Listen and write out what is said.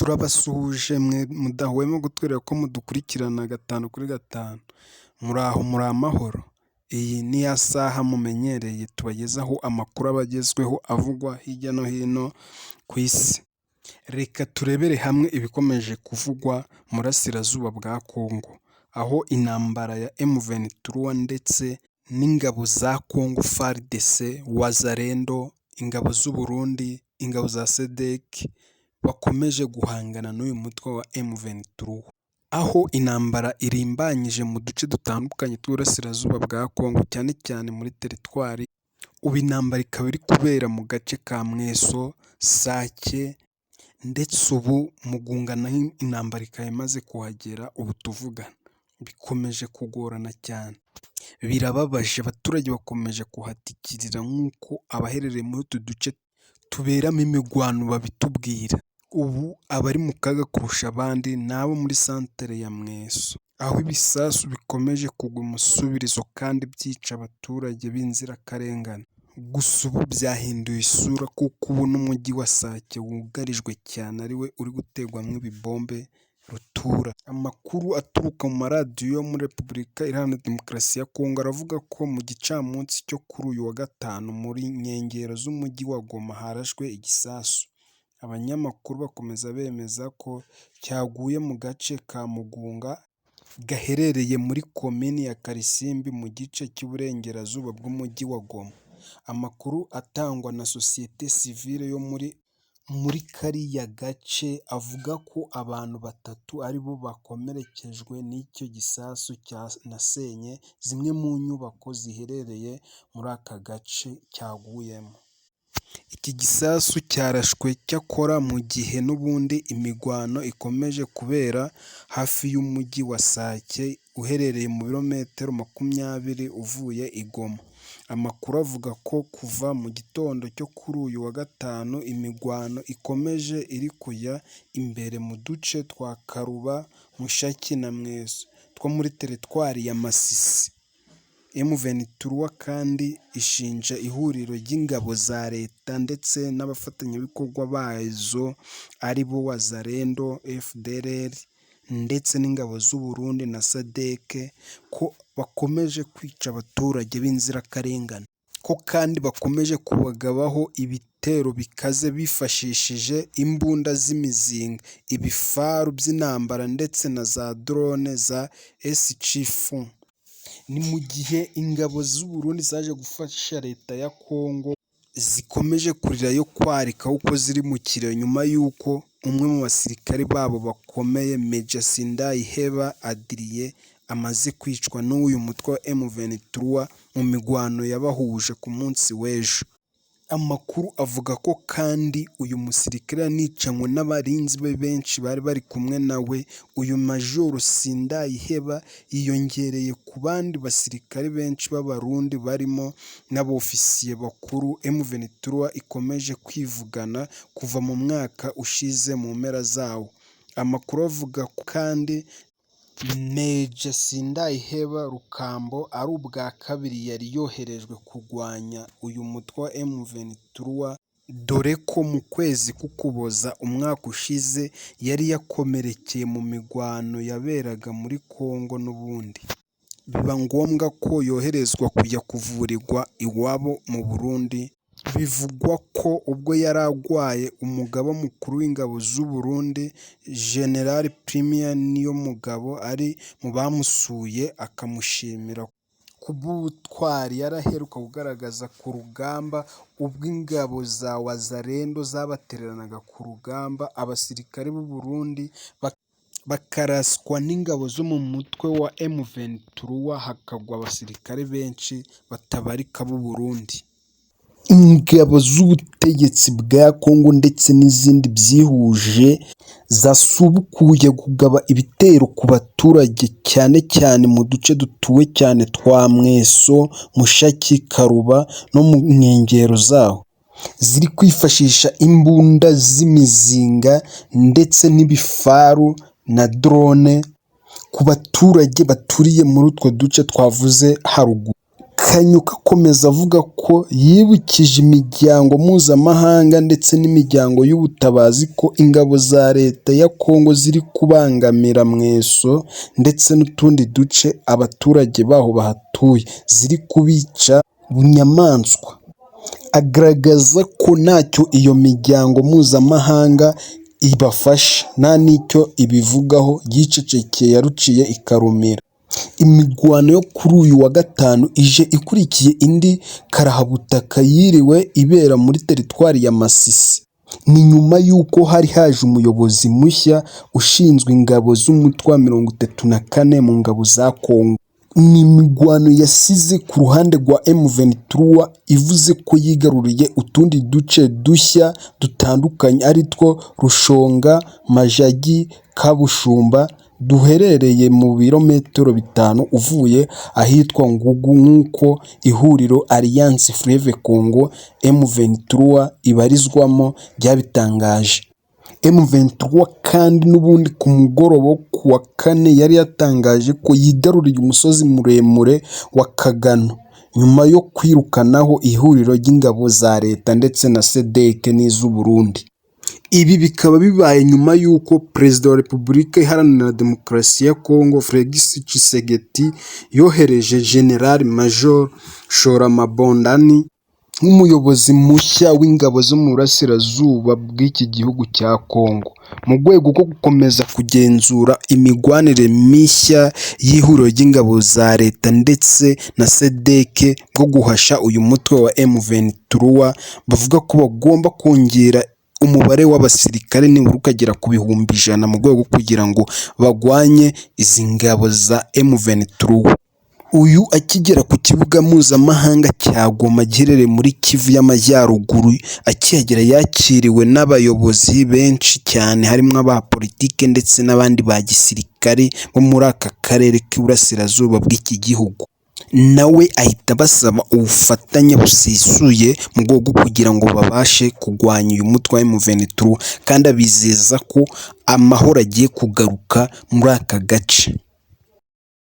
Turabasuhuje mwe mudahwema kutwereka ko mudukurikirana gatanu kuri gatanu, muraho muri amahoro? Iyi ni ya saha mumenyereye tubagezaho amakuru aba agezweho avugwa hirya no hino ku isi. Reka turebere hamwe ibikomeje kuvugwa mu burasirazuba bwa Congo, aho intambara ya M23 ndetse n'ingabo za Congo FARDC, Wazalendo, ingabo z'u Burundi, ingabo za SADC bakomeje guhangana n'uyu mutwe wa M23, aho intambara irimbanyije mu duce dutandukanye tw'uburasirazuba bwa Congo, cyane cyane muri teritwari. Ubu intambara ikaba iri kubera mu gace ka Mweso, Sake, ndetse ubu Mugunga naho intambara ikaba imaze kuhagera. Ubu tuvugana bikomeje kugorana cyane, birababaje, abaturage bakomeje kuhatikirira nk'uko abaherereye muri utu duce tuberamo imirwano babitubwira. Ubu abari mu kaga kurusha abandi ni abo muri santere ya Mweso, aho ibisasu bikomeje kugwa umusubirizo kandi byica abaturage b'inzirakarengane. Gusa ubu byahinduye isura, kuko ubu n'umujyi wa Sake wugarijwe cyane, ariwe uri gutegwamo ibibombe rutura. Amakuru aturuka mu maradiyo yo muri Repubulika Iharanira Demokarasi ya Kongo aravuga ko mu gicamunsi cyo kuri uyu wa gatanu muri nkengero z'umujyi wa Goma harashwe igisasu. Abanyamakuru bakomeza bemeza ko cyaguye mu gace ka Mugunga gaherereye muri komini ya Karisimbi, mu gice cy'uburengerazuba bw'umujyi wa Goma. Amakuru atangwa na sosiyete sivile yo muri kariya gace avuga ko abantu batatu aribo bakomerekejwe n'icyo gisasu cyanasenye zimwe mu nyubako ziherereye muri aka gace cyaguyemo. Iki gisasu cyarashwe cyakora mu gihe n'ubundi imirwano ikomeje kubera hafi y'umujyi wa Sake uherereye mu birometero 20 uvuye i Goma. Amakuru avuga ko kuva mu gitondo cyo kuri uyu wa gatanu imirwano ikomeje iri kujya imbere mu duce twa Karuba, Mushaki na Mweso two muri teritwari ya Masisi. M23 kandi ishinja ihuriro ry'ingabo za leta ndetse n'abafatanyabikorwa bazo, ari bo Wazalendo, FDLR ndetse n'ingabo z'u Burundi na SADC, ko bakomeje kwica abaturage b'inzirakarengane, ko kandi bakomeje kubagabaho ibitero bikaze bifashishije imbunda z'imizinga, ibifaru by'intambara ndetse na za drone za SC4. Ni mu gihe ingabo z'u Burundi zaje gufasha leta ya Congo zikomeje kurira yo kwarika uko ziri mu kiriro, nyuma y'uko umwe mu basirikare babo bakomeye, Major Sindayiheba Adrien, amaze kwicwa n'uyu mutwe wa M23 mu mirwano yabahuje ku munsi w'ejo. Amakuru avuga ko kandi uyu musirikare yanicanywe n'abarinzi be benshi bari bari kumwe nawe. Uyu Majoro Sindayiheba yiyongereye ku bandi basirikare benshi b'Abarundi, barimo n'abofisiye bakuru M23 ikomeje kwivugana kuva mu mwaka ushize mu mpera zawo. Amakuru avuga ko kandi Major Sindayiheba Rukambo ari ubwa kabiri yari yoherejwe kurwanya uyu mutwe wa M23, dore ko mu kwezi k'Ukuboza umwaka ushize yari yakomerekeye mu mirwano yaberaga muri Congo n'ubundi, biba ngombwa ko yoherezwa kujya kuvurirwa iwabo mu Burundi. Bivugwa ko ubwo yari arwaye, umugaba mukuru w'ingabo z'u Burundi, General Prime Niyomugabo, ari mu bamusuye akamushimira kubw'ubutwari yari aheruka kugaragaza ku rugamba, ubwo ingabo za Wazalendo zabatereranaga ku rugamba, abasirikare b'u Burundi bakaraswa n'ingabo zo mu mutwe wa M23, hakagwa abasirikare benshi batabarika b'u Burundi. Ingabo z'ubutegetsi bwa Congo ndetse n'izindi byihuje zasubukuye kugaba ibitero ku baturage, cyane cyane mu duce dutuwe cyane twa Mweso, Mushaki, Karuba no mu nkengero zaho. Ziri kwifashisha imbunda z'imizinga ndetse n'ibifaru na drone ku baturage baturiye muri utwo duce twavuze haruguru. Kanyuka akomeza avuga ko yibukije imiryango mpuzamahanga ndetse n'imiryango y'ubutabazi ko ingabo za leta ya Kongo ziri kubangamira Mweso ndetse n'utundi duce abaturage baho bahatuye, ziri kubica bunyamaswa. Agaragaza ko ntacyo iyo miryango mpuzamahanga ibafasha, nta n'icyo ibivugaho, yicecekeye yaruciye ikarumira. Imirwano yo kuri uyu wa gatanu ije ikurikiye indi karahabutaka yiriwe ibera muri teritwari ya Masisi. Ni nyuma y'uko hari haje umuyobozi mushya ushinzwe ingabo z'umutwe wa 34 mu ngabo za Kongo. Ni imirwano yasize ku ruhande rwa M23 ivuze ko yigaruriye utundi duce dushya dutandukanye aritwo Rushonga, Majagi, Kabushumba duherereye mu birometero 5 uvuye ahitwa Ngugu nk'uko ihuriro Alliance Fleuve Congo M23 ibarizwamo ryabitangaje. M23 kandi n'ubundi ku mugoroba wo ku wa kane yari yatangaje ko yigaruriye umusozi muremure wa Kagano nyuma yo kwirukanaho ihuriro ry'ingabo za leta ndetse na SADC n'iz'u Burundi. Ibi bikaba bibaye nyuma y'uko Perezida wa Repubulika Iharanira Demokarasi ya Kongo Felix Tshisekedi yohereje General Major Shora Mabondani nk'umuyobozi mushya w'ingabo zo mu burasirazuba bw'iki gihugu cya Kongo, mu rwego rwo gukomeza kugenzura imigwanire mishya y'ihuriro ry'ingabo za leta ndetse na SADC bwo guhasha uyu mutwe wa M23, bavuga ko bagomba kongera umubare w'abasirikare nibura ukagera ku 100,000 mu rwego kugira ngo bagwanye izi ngabo za M23. Uyu akigera ku kibuga mpuzamahanga cya Goma giherereye muri Kivu y'Amajyaruguru, akihagera yakiriwe n'abayobozi benshi cyane harimo aba politike ndetse n'abandi ba gisirikare bo muri aka karere k'iburasirazuba bw'iki gihugu. Nawe ahita abasaba ubufatanye busesuye mu rwego kugira ngo babashe kurwanya uyu mutwe wa M23, kandi abizeza ko amahoro agiye kugaruka muri aka gace.